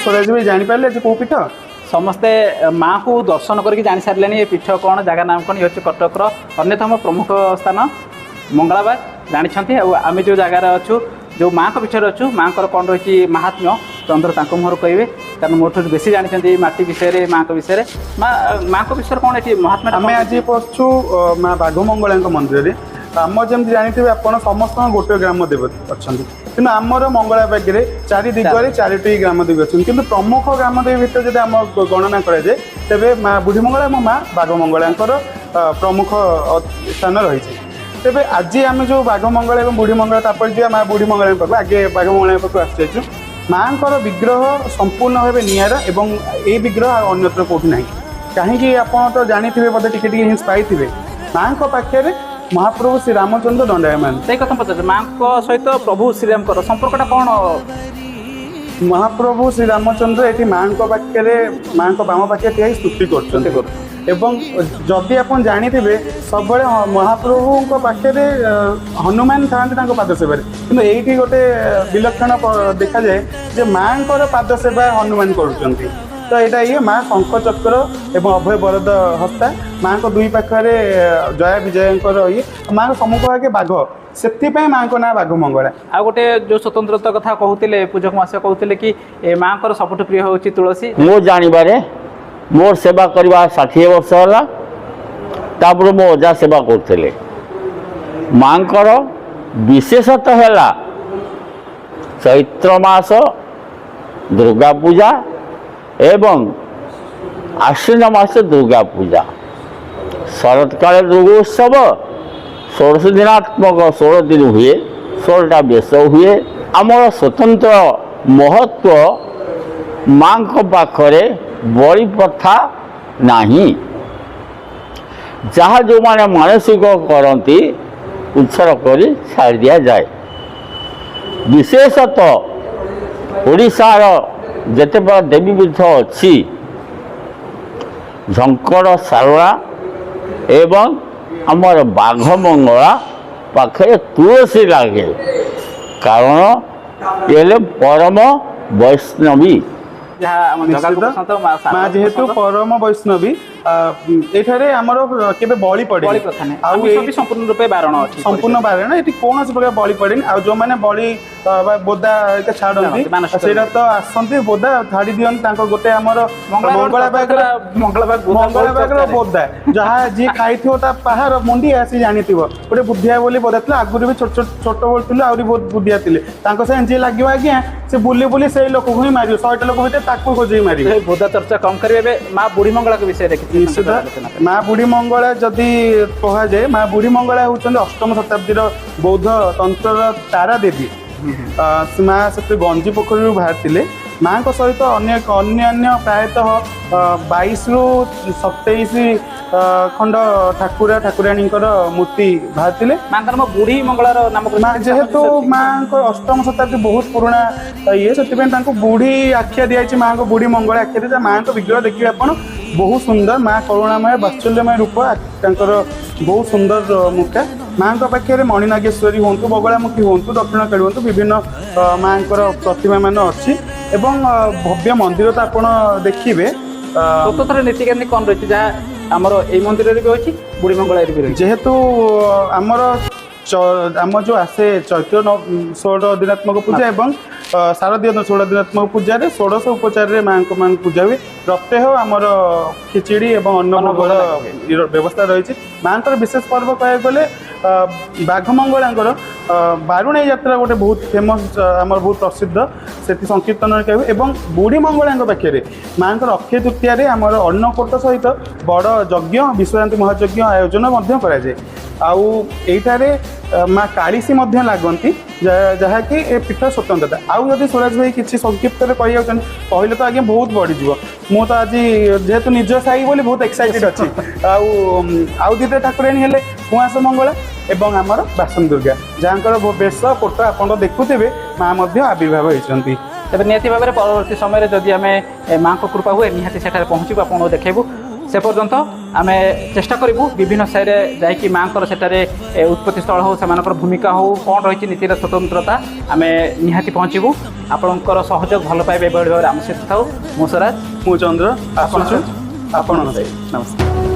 ସ୍ୱରାଜ ଭାଇ ଜାଣିପାରିଲେ ଯେ କେଉଁ ପୀଠ? ସମସ୍ତେ ମାଆକୁ ଦର୍ଶନ କରିକି ଜାଣିସାରିଲେଣି ଏ ପୀଠ କ'ଣ, ଜାଗା ନାମ କ'ଣ। ଇଏ ହେଉଛି କଟକର ଅନ୍ୟତମ ପ୍ରମୁଖ ସ୍ଥାନ ମଙ୍ଗଳାବାଗ, ଜାଣିଛନ୍ତି। ଆଉ ଆମେ ଯେଉଁ ଜାଗାରେ ଅଛୁ, ଯେଉଁ ମାଆଙ୍କ ପୀଠରେ ଅଛୁ, ମାଆଙ୍କର କ'ଣ ରହିଛି ମାହାତ୍ମ୍ୟ, ଚନ୍ଦ୍ର ତାଙ୍କ ମୁହଁରୁ କହିବେ, କାରଣ ମୋଠୁ ବେଶୀ ଜାଣିଛନ୍ତି ମାଟି ବିଷୟରେ, ମାଆଙ୍କ ବିଷୟରେ। ମାଆଙ୍କ ବିଷୟରେ କ'ଣ ଏଠି ମହାତ୍ମ୍ୟ? ଆମେ ଆଜି ପଶୁଛୁ ମା ବାଘମଙ୍ଗଳାଙ୍କ ମନ୍ଦିରରେ। ଆମ ଯେମିତି ଜାଣିଥିବେ ଆପଣ, ସମସ୍ତଙ୍କ ଗୋଟେ ଗ୍ରାମ ଦେବତୀ ଅଛନ୍ତି, କିନ୍ତୁ ଆମର ମଙ୍ଗଳାବାଗରେ ଚାରି ଦିଗରେ ଚାରିଟି ଗ୍ରାମ ଦେବୀ ଅଛନ୍ତି। କିନ୍ତୁ ପ୍ରମୁଖ ଗ୍ରାମ ଦେବୀ ଭିତରେ ଯଦି ଆମ ଗଣନା କରାଯାଏ, ତେବେ ମା ବୁଢ଼ୀ ମଙ୍ଗଳା ଏବଂ ମା ବାଘମଙ୍ଗଳାଙ୍କର ପ୍ରମୁଖ ସ୍ଥାନ ରହିଛି। ତେବେ ଆଜି ଆମେ ଯେଉଁ ବାଘମଙ୍ଗଳା ଏବଂ ବୁଢ଼ୀ ମଙ୍ଗଳା, ତାପରେ ଯିବା ମା ବୁଢ଼ୀ ମଙ୍ଗଳାଙ୍କ ପାଖକୁ, ଆଗେ ବାଘମଙ୍ଗଳାଙ୍କ ପାଖକୁ ଆସିଯାଇଛୁ। ମାଆଙ୍କର ବିଗ୍ରହ ସମ୍ପୂର୍ଣ୍ଣ ଭାବେ ନିଆରା ଏବଂ ଏଇ ବିଗ୍ରହ ଆଉ ଅନ୍ୟତ୍ର କେଉଁଠି ନାହିଁ। କାହିଁକି, ଆପଣ ତ ଜାଣିଥିବେ ବୋଧେ, ଟିକେ ଟିକେ ହିଣ୍ଟସ୍ ପାଇଥିବେ, ମାଆଙ୍କ ପାଖରେ ମହାପ୍ରଭୁ ଶ୍ରୀ ରାମଚନ୍ଦ୍ର ଦଣ୍ଡାୟମାନ। ସେଇ କଥା ପଚାରୁଛି, ମାଆଙ୍କ ସହିତ ପ୍ରଭୁ ଶ୍ରୀରାମଙ୍କର ସମ୍ପର୍କଟା କ'ଣ? ମହାପ୍ରଭୁ ଶ୍ରୀରାମଚନ୍ଦ୍ର ଏଠି ମାଆଙ୍କ ପାଖରେ, ମାଆଙ୍କ ବାମ ପାଖରେ ଠିଆ ହେଇ ସ୍ତୁତି କରୁଛନ୍ତି। ଏବଂ ଯଦି ଆପଣ ଜାଣିଥିବେ, ସବୁବେଳେ ମହାପ୍ରଭୁଙ୍କ ପାଖରେ ହନୁମାନ ଥାଆନ୍ତି ତାଙ୍କ ପାଦ ସେବାରେ। କିନ୍ତୁ ଏଇଠି ଗୋଟେ ବିଲକ୍ଷଣ ଦେଖାଯାଏ ଯେ ମାଆଙ୍କର ପାଦ ସେବା ହନୁମାନ କରୁଛନ୍ତି। ତ ଏଇଟା ଇଏ ମା ଶଙ୍ଖ ଚକ୍ର ଏବଂ ଅଭୟ ବରଦ ହସ୍ତା, ମାଆଙ୍କ ଦୁଇ ପାଖରେ ଜୟା ବିଜୟଙ୍କର ଇଏ, ମାଆଙ୍କ ସମ୍ମୁଖ ଭାଗେ ବାଘ, ସେଥିପାଇଁ ମାଆଙ୍କ ନାଁ ବାଘ ମଙ୍ଗଳା। ଆଉ ଗୋଟେ ଯେଉଁ ସ୍ୱତନ୍ତ୍ରତା କଥା କହୁଥିଲେ ପୂଜକ ମାସ, କହୁଥିଲେ କି ଏ ମାଆଙ୍କର ସବୁଠୁ ପ୍ରିୟ ହେଉଛି ତୁଳସୀ। ମୋ ଜାଣିବାରେ ମୋର ସେବା କରିବା 60 ବର୍ଷ ହେଲା। ତାପରେ ମୋ ଅଜା ସେବା କରୁଥିଲେ। ମାଙ୍କର ବିଶେଷତ୍ୱ ହେଲା ଚୈତ୍ର ମାସ ଦୁର୍ଗା ପୂଜା ଏବଂ ଆଶ୍ୱିନ ମାସ ଦୁର୍ଗା ପୂଜା, ଶରତ କାଳେ ଦୁର୍ଗା ଉତ୍ସବ 16 ଦିନାତ୍ମକ, 16 ଦିନ ହୁଏ, 16ଟା ବେଶ ହୁଏ। ଆମର ସ୍ୱତନ୍ତ୍ର ମହତ୍ଵ, ମାଙ୍କ ପାଖରେ ବଳି ପ୍ରଥା ନାହିଁ। ଯାହା ଯେଉଁମାନେ ମାନସିକ କରନ୍ତି, ଉତ୍ସର୍ଗ କରି ଛାଡ଼ି ଦିଆଯାଏ। ବିଶେଷତଃ ଓଡ଼ିଶାର ଯେତେ ପ୍ରକାର ଦେବୀ ପୀଠ ଅଛି, ଝଙ୍କଡ଼ ଶାରଳା ଏବଂ ଆମର ବାଘମଙ୍ଗଳା ପାଖରେ ତୁଳସୀ ଲାଗେ, କାରଣ ଇଏ ହେଲେ ପରମ ବୈଷ୍ଣବୀ। ଯାହା ଆମ ଜଗାକୁ ନିଶ୍ଚିତ। ପସନ୍ଦ, ମା ମା ଶାରଳାକୁ ଯେହେତୁ ପସନ୍ଦ। ପରମ ବୈଷ୍ଣବୀ, ଏଠାରେ ଆମର କେବେ ବଳି ପଡେନି। ବଳି ପ୍ରଥା ନାହିଁ। ଆଉ ଆମିଷ ଏଇ ବି ସମ୍ପୂର୍ଣ୍ଣ ରୂପେ ବାରଣ ଅଛି। ସମ୍ପୂର୍ଣ୍ଣ ବାରଣ। ଏଠି କୌଣସି ପ୍ରକାର ବଳି ପଡେନି। ଆଉ ଯୋଉମାନେ ବଳି ବା ବୋଦା ହେରିକା ଛାଡନ୍ତି, ଛାଡ଼ନ୍ତି, ମାନସିକ। ସେଇଟା ତ ଆସନ୍ତି, ବୋଦା ଛାଡି ଦିଅନ୍ତି ତାଙ୍କ ଗୋଟେ ଆମର ମଙ୍ଗଳାବାଗର ମଙ୍ଗଳାବାଗ ବୋଦା ବହୁତ ମଙ୍ଗଳାବାଗର ଚର୍ଚ୍ଚାରେ। ବୋଦା, ଯାହା ଯିଏ ଖାଇଥିବ ତା ପାହାର ମୁଣ୍ଡିଆ ସେ ଜାଣିଥିବ। ଗୋଟେ ବୁଦ୍ଧିଆ ବୋଲି ବୋଦା ଥିଲା ଆଗରୁ ବି। ଛୋଟ ଛୋଟ ଛୋଟ ଥିଲୁ, ଆହୁରି ବହୁତ ବୁଦ୍ଧିଆ ଥିଲେ। ତାଙ୍କ ସାଙ୍ଗେ ଯିଏ ଲାଗିବ ଆଜ୍ଞା, ସେ ବୁଲି ବୁଲି ସେଇ ଲୋକକୁ ହିଁ ମାରିବ। 100ଟା ଲୋକ ଭିତରେ ତାକୁ ଖୋଜିକି ମାରିବ। ଏ ବୋଦା ଚର୍ଚ୍ଚା କମ କରିବେ, ଏବେ ମା ବୁଢ଼ୀ ମଙ୍ଗଳାଙ୍କ ବିଷୟରେ କିଛି ନିଶ୍ଚିତ। ଆଲୋଚନା କରିବା। ମା ବୁଢ଼ୀ ମଙ୍ଗଳା ଯଦି କୁହାଯାଏ, ମା ବୁଢ଼ୀ ମଙ୍ଗଳା ହେଉଛନ୍ତି ଅଷ୍ଟମ ଶତାବ୍ଦୀର ବୌଦ୍ଧ ତନ୍ତ୍ରର ତାରା ଦେବୀ। ସେ ମା ସେଥିରେ ଗଞ୍ଜି ପୋଖରୀରୁ ବାହାରିଥିଲେ। ମାଙ୍କ ସହିତ ଅନେକ ଅନ୍ୟାନ୍ୟ ପ୍ରାୟତଃ 22ରୁ 27 ଖଣ୍ଡ ଠାକୁର ଠାକୁରାଣୀଙ୍କର ମୂର୍ତ୍ତି ବାହାରିଥିଲେ। ମାଙ୍କର ମୋ ବୁଢ଼ୀ ମଙ୍ଗଳାର ନାମ ମା ଯେହେତୁ ମାଙ୍କ ଅଷ୍ଟମ ଶତାବ୍ଦୀ, ବହୁତ ପୁରୁଣା ଇଏ, ସେଥିପାଇଁ ତାଙ୍କୁ ବୁଢ଼ୀ ଆଖ୍ୟା ଦିଆଯାଇଛି। ମାଙ୍କ ବୁଢ଼ୀ ମଙ୍ଗଳା ଆଖ୍ୟା ଦିଆଯାଇଛି। ମାଙ୍କ ବିଗ୍ରହ ଦେଖିବେ ଆପଣ, ବହୁତ ସୁନ୍ଦର। ମା କରୁଣାମୟ ବାତ୍ସଲ୍ୟମୟ ରୂପ ତାଙ୍କର, ବହୁତ ସୁନ୍ଦର ମୁଖା। ମାଙ୍କ ପାଖରେ ମଣିନାଗେଶ୍ୱରୀ ହୁଅନ୍ତୁ, ବଗଳାମୁଖୀ ହୁଅନ୍ତୁ, ଦକ୍ଷିଣକାଳୀ ହୁଅନ୍ତୁ, ବିଭିନ୍ନ ମାଙ୍କର ପ୍ରତିମା ମାନ ଅଛି ଏବଂ ଭବ୍ୟ ମନ୍ଦିର ତ ଆପଣ ଦେଖିବେ। ସ୍ୱତନ୍ତ୍ର ନୀତିକାନ୍ତି କ'ଣ ରହିଛି, ଯାହା ଆମର ଏଇ ମନ୍ଦିରରେ ବି ଅଛି, ବୁଢ଼ୀ ମଙ୍ଗଳାରେ ବି ରହିଛି? ଯେହେତୁ ଆମର ଆମ ଯେଉଁ ଆସେ ଚୈତ୍ର 16 ଦିନାତ୍ମକ ପୂଜା ଏବଂ ଶାରଦୀୟ 16 ଦିନାତ୍ମକ ପୂଜାରେ ଷୋଡ଼ଶ ଉପଚାରରେ ମାଙ୍କ ପୂଜା ହୁଏ। ପ୍ରତ୍ୟହ ଆମର ଖିଚିଡ଼ି ଏବଂ ଅନ୍ନଭୋଗର ଲାଗି ବ୍ୟବସ୍ଥା ରହିଛି। ମାଙ୍କର ବିଶେଷ ପର୍ବ କହିବାକୁ ଗଲେ ବାଘମଙ୍ଗଳାଙ୍କର ବାରୁଣେଇ ଯାତ୍ରା ଗୋଟେ ବହୁତ ଫେମସ୍, ଆମର ବହୁତ ପ୍ରସିଦ୍ଧ। ସେଠି ସଂକୀର୍ତ୍ତନ କହିବେ। ଏବଂ ବୁଢ଼ୀ ମଙ୍ଗଳାଙ୍କ ପାଖରେ ମାଙ୍କର ଅକ୍ଷୟ ତୃତୀୟାରେ ଆମର ଅନ୍ନକୋଟ ସହିତ ବଡ଼ ଯଜ୍ଞ, ବିଶ୍ୱଶାନ୍ତି ମହାଯଜ୍ଞ ଆୟୋଜନ ମଧ୍ୟ କରାଯାଏ। ଆଉ ଏଇଠାରେ ମା କାଳିଶୀ ମଧ୍ୟ ଲାଗନ୍ତି, ଯାହାକି ଏ ପୀଠ ସ୍ୱତନ୍ତ୍ରତା। ଆଉ ଯଦି ସ୍ୱରାଜ ଭାଇ କିଛି ସଂକ୍ଷିପ୍ତରେ କହିଯାଉଛନ୍ତି, କହିଲେ ତ ଆଜ୍ଞା ବହୁତ ବଢ଼ିଯିବ। ମୁଁ ତ ଆଜି ଯେହେତୁ ନିଜ ସାହି ବୋଲି ବହୁତ ଏକ୍ସାଇଟେଡ୍ ଅଛି। ଆଉ ଦୁଇଟା ଠାକୁରାଣୀ ହେଲେ କୁଆଁସ ମଙ୍ଗଳା ଏବଂ ଆମର ବାସନ ଦୁର୍ଗା, ଯାହାଙ୍କର ବେଶ କୋଟ ଆପଣ ଦେଖୁଥିବେ, ମା ମଧ୍ୟ ଆବିର୍ଭାବ ହେଇଛନ୍ତି। ତେବେ ନିହାତି ଭାବରେ ପରବର୍ତ୍ତୀ ସମୟରେ ଯଦି ଆମେ ମାଙ୍କ କୃପା ହୁଏ, ନିହାତି ସେଠାରେ ପହଞ୍ଚିବୁ, ଆପଣଙ୍କୁ ଦେଖେଇବୁ। ସେ ପର୍ଯ୍ୟନ୍ତ ଆମେ ଚେଷ୍ଟା କରିବୁ ବିଭିନ୍ନ ସାହିରେ ଯାଇକି ମାଆଙ୍କର ସେଠାରେ ଉତ୍ପତ୍ତି ସ୍ଥଳ ହେଉ, ସେମାନଙ୍କର ଭୂମିକା ହେଉ, କ'ଣ ରହିଛି ନୀତିର ସ୍ୱତନ୍ତ୍ରତା, ଆମେ ନିହାତି ପହଞ୍ଚିବୁ। ଆପଣଙ୍କର ସହଯୋଗ, ଭଲ ପାଇବା ଏଭଳି ଭାବରେ ଆମ ସହିତ ଥାଉ। ମୁଁ ସ୍ୱରାଜ, ମୁଁ ଚନ୍ଦ୍ର, ଆପଣ ଆସୁଛୁ ଆପଣଙ୍କ ନମସ୍କାର।